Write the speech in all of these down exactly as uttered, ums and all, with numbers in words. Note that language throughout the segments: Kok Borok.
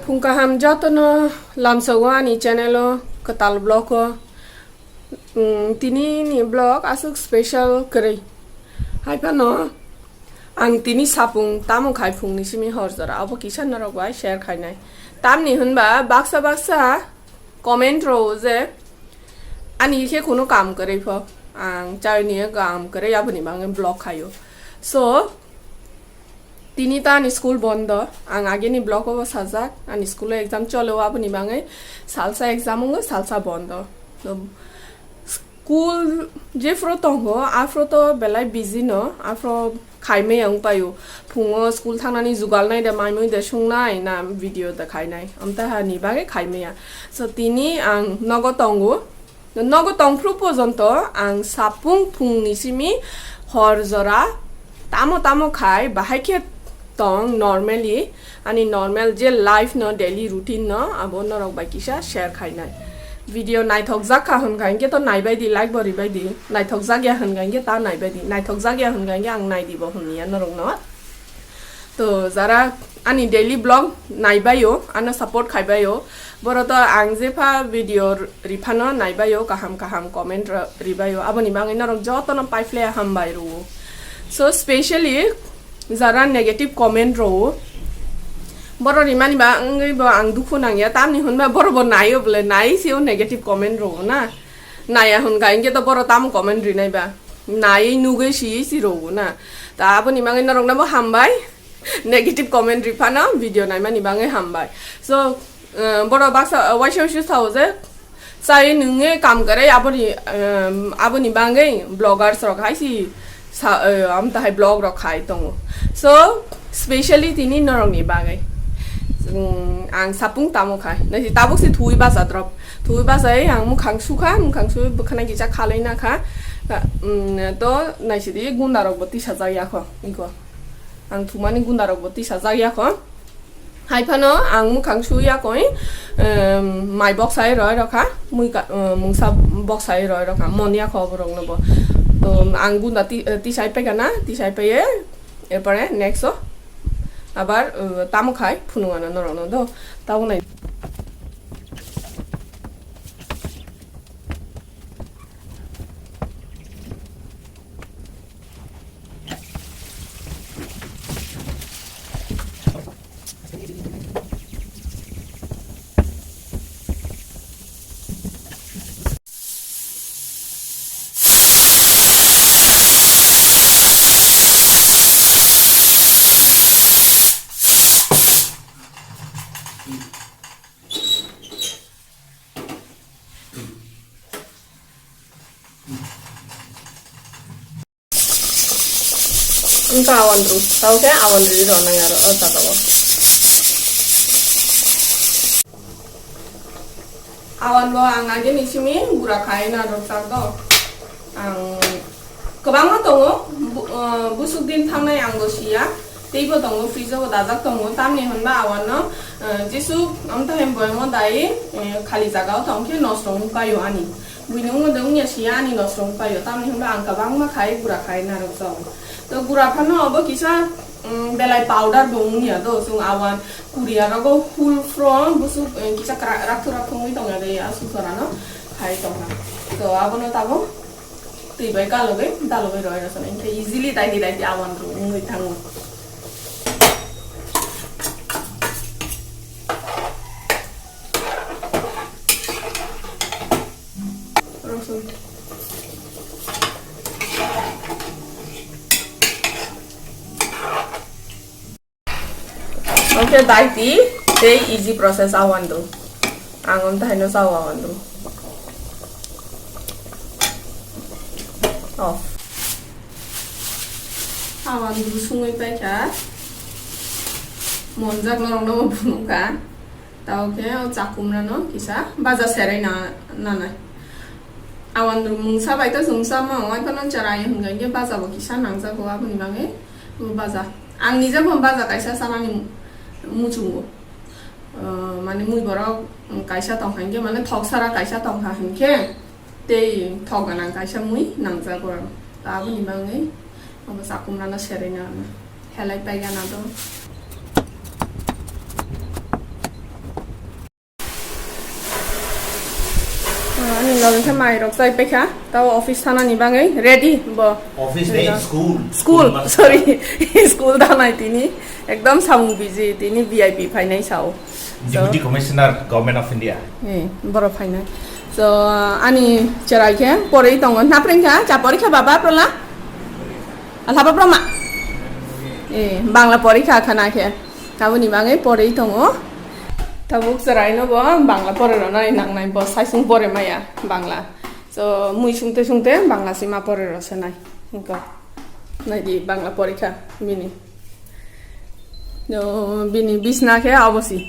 Phung kaham jotono lamsogo ani channel o, kwtal vlog o. Mm, tini ni vlog aswk special kwrwi. Hai phano ang tini sapung tamo khai phungni simi hor jora, abo kisa norok bai share khainai. Tamni hwnba baksa baksa comment rwo je ani khe kunu kam kwrwi pho, ang chaini kam kwrwi aboni bagwi vlog khaio. So, tini ta ani school bondo, ang ageni vlog o sajak, ani school o exam chole o, aboni bagwi salsa exam wngo, salsa bondo. To school jephuru tongo, aphuru to belai busy no, aphuru khaimaya wng paio. Phungo school thangnani jugal nai de, mai mui de sungnai, na video de khainai, amtahani bagwi khaimaya. So tini ang nogo tongo. Nogo tongphru pojonto ang sapung phungni simi hor jora tamo tamo khai bahai khe tong normally, ani normal je life no, daily routine no, abo norok bai kisa share khainai. Video naithok jak kha hwn kha hinkhe to naibai di, like bo ribai di, naithok jak ya hwn kha hinkhe ta naibai di, naithok jak ya hwn kha hinkhe ang nai di bo hwn ya norok no. To jara ani daily vlog naibaio, ano support khaibaio, boro to ang jepha video riphano naibaio, kaham kaham comment ro-, ribaio, aboni bagwi norok jotono paiphle hambai rwo. So specially jara negative comment rwo, boro rimani bagwi bo ang dukhu nangya, tamni hwnba boro bo naio bole, nai sio negative comment rwo na. Naya hwn kha hinkhe to boro tamo comment rinai ba? Naiwi nugwi siywi si rwo na. Ta aboni bagwi norokno bo hambai. Negative comment riphano video naimani bagwi hambai. So, eh, boro baksa, eh, waisa waisa sao je, chai nungwi kam kwrwi aboni, em, aboni bagwi vloggers rok hai si sa, eh, amtahai vlog rok khai tongo. So, specially tini norokni bagwi. Mm, ang sapung tamo khai. Naisi tabuk se thuwi bacha drop. Thuwi bachai ang mukhang sukha, mukhang suwi bwkhana kisa khalai nakha. Ka-, mm, to naisidi gunda rok bo tisa jak yakho, iko. Ang thumani gunda rok bo tisa jak yakho. Hai phano ang mukhang suya koi, em, mai boksai roi rokha, mui ka, em, mungsa boksai roi rokha, mon yakho borok no bo. To ang gunda ti-, eh, tisai paikha na, tisai paiye, erpore next o abar, eh, tamo khai phunukana norok no do, tamo nai. Wngkha awan rw, tao khe awan rw rw nang aro o jaga o. Awan bo ang agini simi gura khai na rwkjak do. Ang kwbangma tongo, bu-, uh, busuk din thangnai ang bo siya. Teibo tongo, fridge o bo dajak tongo. Tamni hwnba awan no, uh, jisu amtahai boyamo dai, uh, khali jaga o tong khe nosto wng paio ani. Buini wngmo de wngya siya ani nosto wng paio. Tamni hwnba ang kwbangma khai gura khai narwkjago. To gura phano obo kisa, mm, belai powder bo wngya do. Chwng awan Korea rogo full from busuk, eh, kisa kra-, rakthok rakthok wngwi tongya de a susorano khai tongkha. To abono tabuk twi bai kalogwi dalogwi roi rwsana. Hinkhe easily daidi daidi awan rw wngwi thango. Rosun. Oke, daiti tei easy process awan do. Ang omthaino sao awan do. Off. Awan do sungwi paikha. Monjak norokno bo phunukha. Tao khe o chakumrano kisa baja serai na, nanai. Awan rw mungsa bai to chwngsa ma ongoi phano cherai hwnkha hinkhe baja bo kisa nangjago aboni bagwi baja. Ang nijebo baja kaisa chanani muchungo. Ah, mane mui borok kaisa tongkha hinkhe mane thoksara kaisa tongkha hinkhe. Tei thok gwnang kaisa mui nangjago ang. To aboni bagwi abo chakumrano serwi na ano. Helai paigana do. Tamo khe mai rok chai paikha, tamo office thana ni bagwi ready bo. Office de, school. School, sorry. School da nai tini. Ekdom samung busy tini V I P phainai sao. So, Deputy Commissioner, Government of India. Eh, boro phainai. So, ani cherai khe poroi tongo. Napreng kha, cha porikha baba prola? Alhaba proma? Eh, Bangla porikha khana khe. Taboni bagwi poroi tongo. Tabuk chwraino bo Bangla pore rwnai nangnai, bo saisung pore maya Bangla. So, mui sungte sungte Bangla sima pore rw sanai. Engko. Naidi Bangla porikha bini. No, bini bisna khe obosi.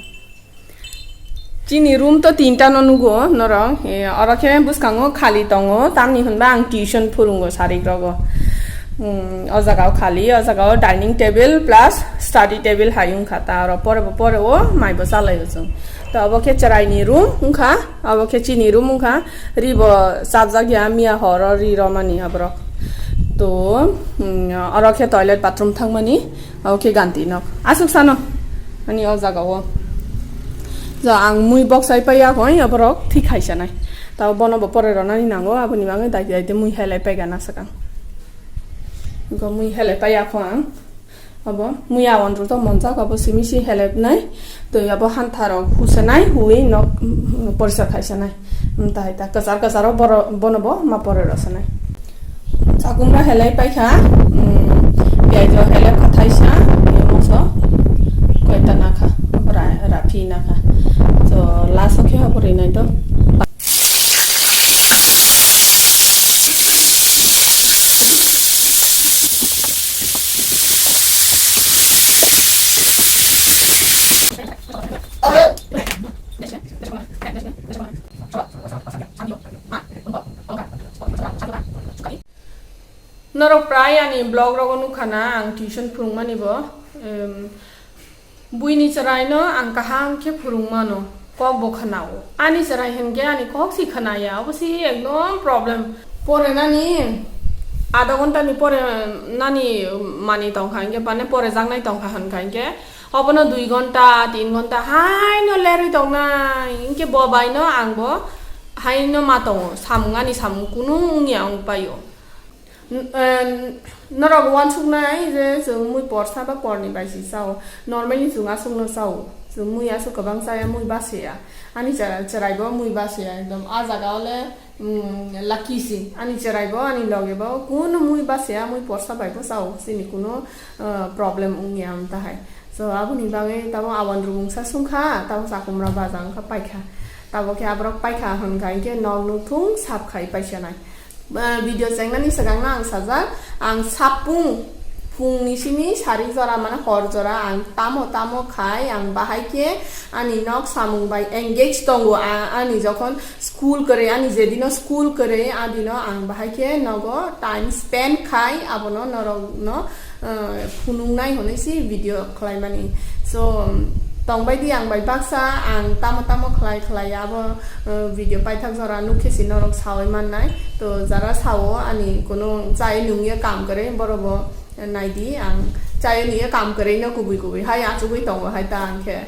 Chini room to tinta no nugo norok. E, oro khe bwskango khali tongo, tamni hwnba ang tuition phurungo sarik rogo. Hmm, o jaga o khali, o jaga o dining table plus study table hai wngkha. Ta oro pore bo pore o mai bo chalai o chwng. To obo khe chwrai ni room wngkha, obo khe chini room wngkha. Ri bo chapjak ya, miya horo ri romani aborok. To, hmm, oro khe toilet bathroom thangmani. Oke, ganti nok. Asuk sano. Ani o jaga o. Ja ang mui boksai paiya koi, aborok thik hai sanai. Tao bono bo pore ronani nango, aboni bagwi daiti daiti mui helai paiga na sakang. Go mui helai paiya kho ang. Abo mui awan ru to monjak, abo simi si helai nai. To abo hantha rok husanai, hui nok, mm, porisa khai sanai. Mtai ta kwchar kwcharo boro-, bono bo ma pore rw sanai. Chakungra helai paikha, mm, piyajo helai phathaisa, moso koita nakha, ra-, raphi nakha. To last o khe hobor rinai to. Norok prai ani vlog rogo nukha na ang tuition phwrwngmani bo. Em, buini chwraino ang kaham khe phwrwngmano, kok bo khwnao. Ani chwrai hinkhe ani kok si khwnaya, obo si ekdom problem. Pore nani adha ghonta ni pore nani mani tongkha hinkhe, mane pore jaknai tongkha hinkha hinkhe, obono dui ghonta, tin ghonta haino lerwi tongnai. Hinkhe bo baino ang bo haino ma tongo, samung ani samung kunu wngya wng paio. N-, eh, norok uansuknai je chwng mui porsa ba porni bai si chao. Normally chwng aswkno chao. Chwng mui aswk kwbang chaya, mui basiya. Ani chera-, cheraibo mui basiya ekdom. A jaga ole, mm, lucky si. Ani cheraibo, ani logebo kunu mui basiya, mui porsa baibo chao. Chini kunu, eh, problem wngya wng tahai. So, aboni bagwi tamo awan rwngsa sungkha, tamo chakumra baja wngkha paikha. Tamo khe aborok paikha hwnkha hinkhe nok nukthung sap khai paisa nai. Ah, video chengnani swkangno ang sajak, ang sapung phungni simi sari jora mane hor jora ang tamo tamo khai ang bahai khe ani nok samung bai engage tongo. A-, ani jokhon school kwrwi, ani jedino school kwrwi adino ang bahai khe nogo time spend khai abono norokno, ah, phunuknai hwnwi si video khlaimani. So, tongbai di ang bai baksa, ang tamo tamo khlai khlai abo, ah, video paithak jora nukhe si norok saui mannai. To jara sao ani kunu chai nungya kam kwrwi, borobo naidi ang chai nungya kam kwrwi no kubui kubui hai achugui tongo hai ta ang khe.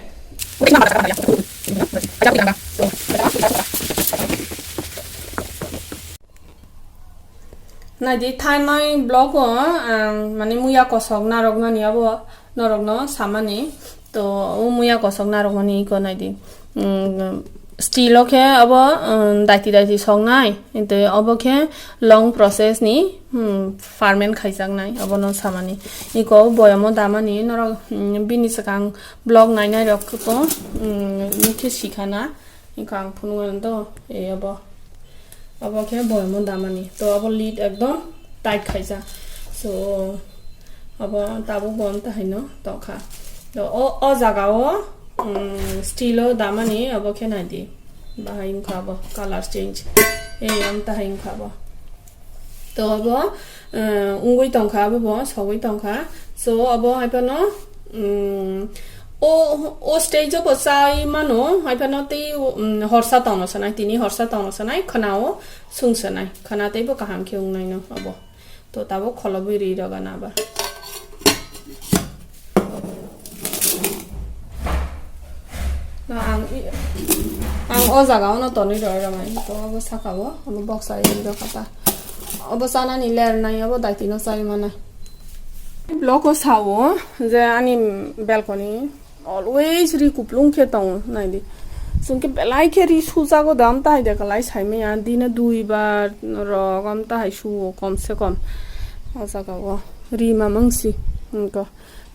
Naidi thanai vlog o ang mane muya kosok narwknani abo norokno samani. To o muya kosok narwkmani iko naidi. Mm, steel o khe abo, mm, daiti daiti soknai. Tei obo khe long process ni, mm, ferment khaijaknai, obono samani. Iko boyamo damani norok, mm, bini swkang vlog nainai rok khe, mm, nukhe sikhana. Wngkha ang phunuknani to, e abo. Abo khe boyamo damani. To abo lid ekdom tight khaijak. So, abo tabuk bo amtahai no tongkha. To o, o jaga o, mm, steel o damani abo khe naidi. Bahai wngkha abo color change. E amtahai wngkha abo. To abo, eh, wngwi tongkha, abo bo sogwi tongkha. So, abo hai phano, mm, o, o stage o bo chai mano, hai phano tei, mm, horsa tongno sanai, tini horsa tongno sanai, khwnao sung sanai, khwna teibo kaham khe wngnai no abo. To tabuk kholobwi ri rogana ba. No, ang i-, ang o jaga ono tonwi rw rw mai. To obo saka o, obo box ai rw kha ta. Obo chanani ler nai, obo daitino chai mana. Blogo sao je ani balcony always ri kuplung khe tongo, naidi. Chwng khe belai khe ri sujago da, amtahai de kwlai saimaya. Dino dui bar rok amtahai suo, kom se kom. O jaga o ri mamang si. Wngkha.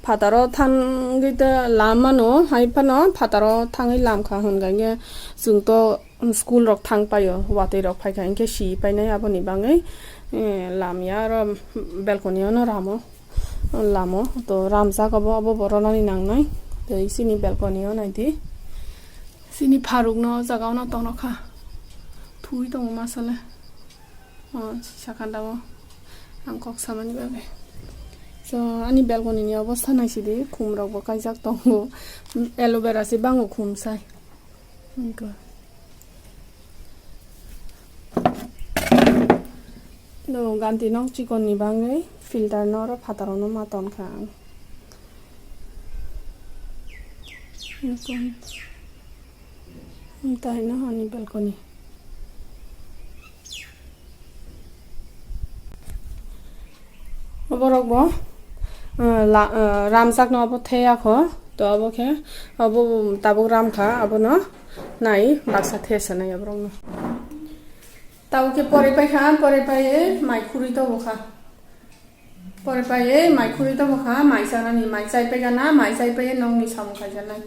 Phataro thangwi ta lamano, hai phano phataro thangwi lamkha hwnkha hinkhe chwngto school rok thang paio, watwi rok phaikha hinkhe si painai aboni bagwi, eh, lamya aro balcony ono ramo, lamo to ramjak obo, obo bo ronani nangnai. Tei chini balcony o naidi, chini pharukno o jaga ono tonokha, thwi tongo masale. O, sisa kanda o ang kok samani bagwi. So, ani balcony ni obostha naisidi, khum rok bo kaijak tongo. Aloe vera se bango khum sai. Wngkha. No, ganti nok chikon ni bagwi filter no oro phataro no ma ton kha ang. Wngkha. Wngkha hino ani balcony. Oborok bo, eh, la-, eh, ramjakno obo theyakho, to obo khe, obo tabuk ramkha, abono nai baksa thesanai oborokno. Tabuk khe porwi paikha, porwi paiwi mai khurwi tobokha. Porwi paiwi mai khurwi tobokha, mai chanani, mai chai paikha na, mai chai paiwi nokni samung khaijaknai.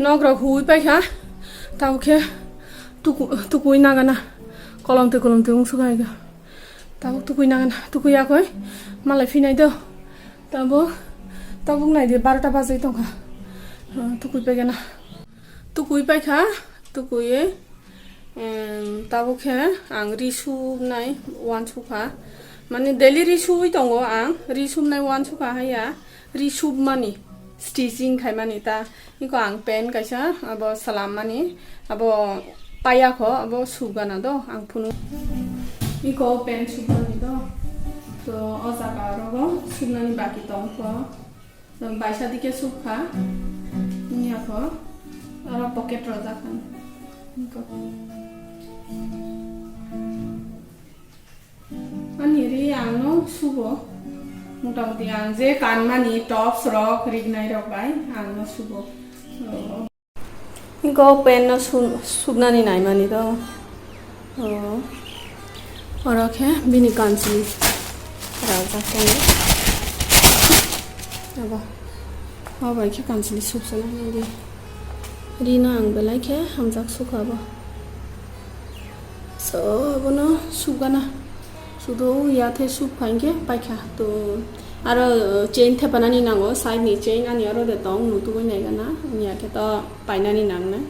Nok rok huwi paikha, tabuk khe tuku-, tukui nagana, kolom twi kolom twi wng sukha tabuk tukui nagana, tukui yakoi malai phinai do, tabuk, tabuk naidi barota bajai tongkha, tukui paikha na, tukui paikha, tukui. Em, tabuk khe ang ri subnai uansukha. Mane daily ri subwi tongo ang. Ri subnai uansukha haiya. Ri submani, stitching khaimani ta. Iko ang pen kaisa abo swlammani. Abo payakho, abo subgana do ang phunu. Iko pen submani do. To o jaga rogo subnani baki tongkho. Baisa dike subkha, wngya kho, aro pocket rojak ang. Ani ri ang no subo, mota moti ang je kanmani tops rok, rignai rok bai ang no subo. Go pen no su-, subnani naimani do. O. Oro khe bini kanchli rajak tongo. Abo. O bai khe kanchli subsana nai di. Rino ang belai khe hamjak sukha bo. So, abono subgana. Sudo ya the sub khainke paikha. To, aro, uh, chain thepanani nango, side ni chain ani aro de tong, nutugwi naigana, ani ya khe to painani nangnai.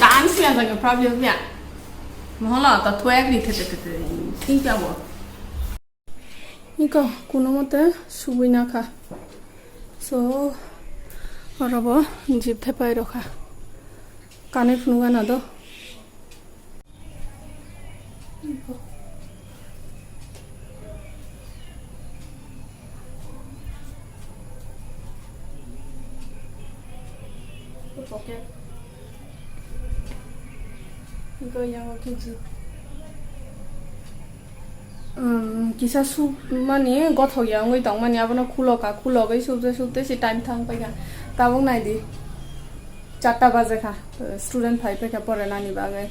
Dan siya jaga problem ya. Moholo to tuek ni tete tete. Think ya bo. Niko kuno mote subui na kha. So, orobo jip thepai rokha. Kanai phunuk gana do. Kisa sub mani gothok ya wngwi tong mani, abono khulo ka, khulogwi subjak subte si time thang paikha. Tabuk naidi, charta baje kha, student phai paikha porenani bagwi.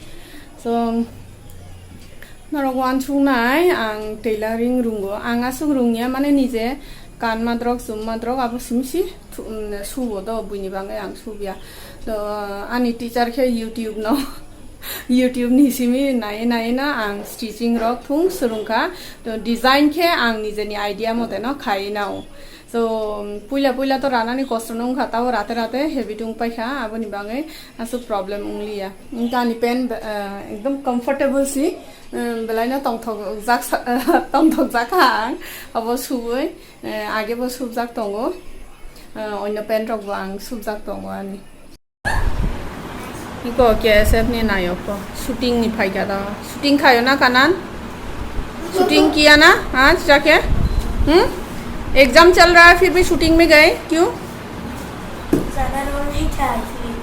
So, norok wansuknai, ang tailoring rungo. Ang aswk rungya, mane, nije kan madrok, chum madrok, abo simi si thu-, um, subo do, buini bagwi ang subya. To, ani teacher khe YouTube no, YouTube ni simi nai nai no ang stitching rok thung swrwngkha. To, design khe ang nijeni idea mote no khai nao. So, puila puila to ranani kosto no wngkha, tabo rate rate habit wng paikha, aboni bagwi aswk problem wngliya. Wngkha ani pant, eh, ekdom comfortable si, eh, belai no tongthok jak sa-, tongthok jak kha ang, abo subui, eh, age bo subjak tongo, eh, onno pant rok bo ang subjak tongo ani. Iko K S F ni nayok ko shooting ni phaikha do. Shooting khayo na Kanan? Shooting kiya na? Ha, chake? Hmm? Exam chal raha hai, fir bhi shooting mein gaye? Kyun? Zyada role nahi tha isliye.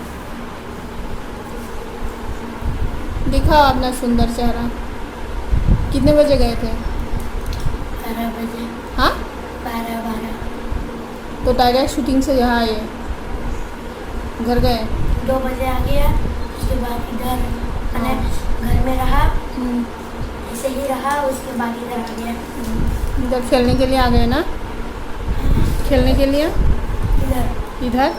दिखाओ अपना सुंदर चेहरा। कितने बजे गए थे? बारह बजे। हाँ? बारह, बारह। तो डायरेक्ट शूटिंग से यहाँ आए, घर गए? दो बजे आ गया, उसके बाद इधर, मैंने हाँ। घर में रहा, हम्म। ऐसे ही रहा, उसके बाद इधर आ गया। इधर खेलने के लिए आ गए ना? खेलने के लिए? इधर। इधर?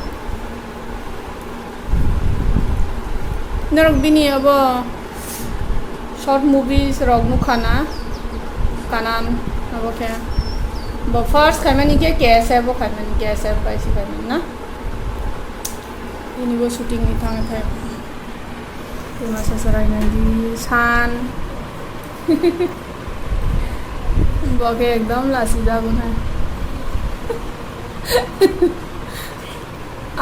Norok bini abo short movies rok nukha na? Kanan abo khe. Bo first khaimani khe K S F bo khaimani, K S F bai si khaimani na? Bini bo shooting ni thang thai. Tuma sasarai nai di san. Bo khe ekdom lasi jago na.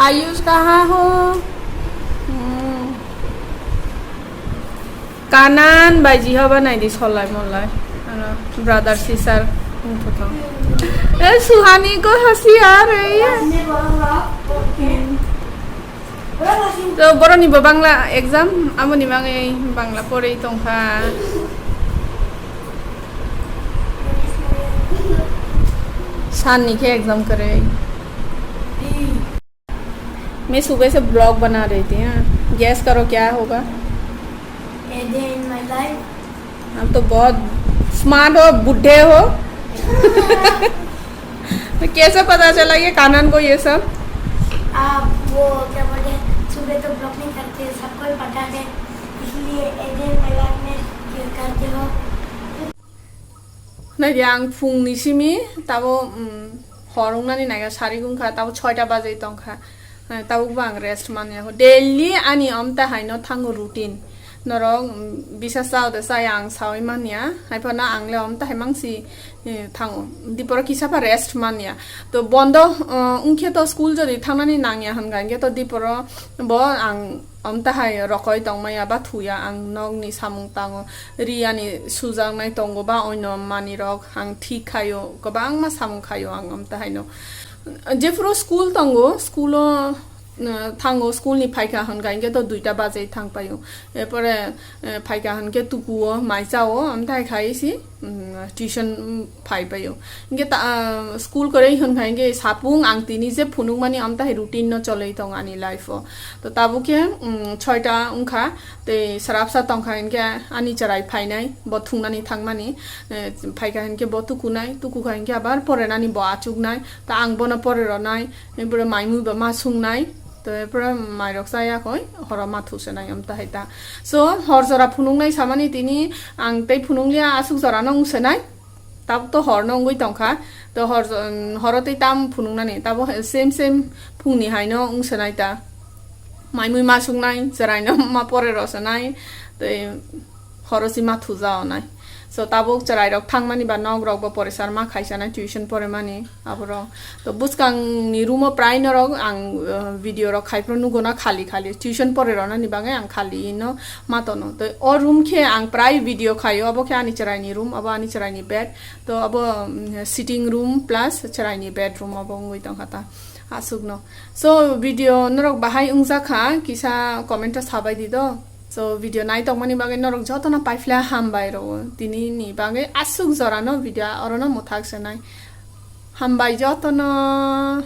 Ayush kaha ho? Hmm. Kanan bai Jihoba nai di solai molai. Ano brother sister wngthothong. Eh, Suhani ko hasi aa rahi hai. To boroni bo Bangla exam, amoni bagwi Bangla porwi tongkha. San ni khe exam kwrwi. मैं सुबह से ब्लॉग बना रही थी, हाँ। गेस करो क्या होगा? A day in my life. हम तो बहुत स्मार्ट हो, बुढ़े हो। तो कैसे पता चला ये कानन को ये सब? आप वो क्या बोलते हैं, सुबह तो ब्लॉग नहीं करते, सबको ही पता है, इसलिए A day in my life में ये करते हो। Naidi ang phungni simi tabo, um, hor wngnani naiga sari wngkha, tabo soita bajai tongkha. Eh, tabukbo ang rest manya. Daily ani omta haino thango routine. Norok, um, bisa chao de chaya ang saui manya. Haiphano ang le omta hai mangsi, eh, thango. Diporo kisa pha rest manya. To bondo, uh, wngkhe to school jodi thangnani nangya hwnkha, hwnkhe to diporo bo ang omta hai rokoi tongmaya ba thuya, ang nokni samung tango, ri ani sujaknai tongo ba oino manwirok ang thik khaio, kwbangma samung khaio ang omta haino. Jephuru school tongo, school-o, uh, thango, school ni phaikha hwnkha hinkhe to duita bajai thang paio. Erpore, uh, phaikha hinkhe tukuo, mai chao, omta hai khai si. Mm, tuition, mm, phai paio. Hinkhe ta, ah, school kwrwi hwnkha hinkhe sapung ang tini je phunukmani amtahai routine no cholwi tong ani life o. To tabuk khe, mm, soita wngkha, tei swrapsa tongkha hinkhe ani chwrai phainai, bo thungnani thangmani, eh, phaikha hinkhe bo tukunai, tukukha hinkhe abar porenani bo achuknai, ta ang bono pore rwnai, hinkhe mai mui bo ma sungnai. To epore mairok chaya koi, horo ma thusenai amtahai ta. So, hor jora phunuknai samani tini ang tei phunukliya, aswk jora no wngsenai. Tabuk to hor no wngwi tongkha. To hor, horo tei tam phunuknani. Tabuk same same phungni hai no wngsenai ta. Maimui ma suknai, chwraino ma pore rosonai, tei horosi ma thujaonai. So tabuk chwrairok thangmani ba nok rok bo porisar ma khaisanai tuition poremani aborok. To bwskangni room o prai norok ang, uh, video rok khai phuru nugo na khali khali. Tuition pore ronani bagwi ang khali no ma tono. To o room khe ang prai video khaio, abo khe ani chwraini room, abo ani chwraini bed. To abo, um, sitting room plus chwraini bedroom abo wngwi tongkha ta aswkno. So video norok bahai wngjakha kisa comment o sabai di do. So video nai tongmani bagwi norok jotono paiphle hambai rwo. Tini ni bagwi aswk jorano video orono mwthak se nai. Hambai jotono.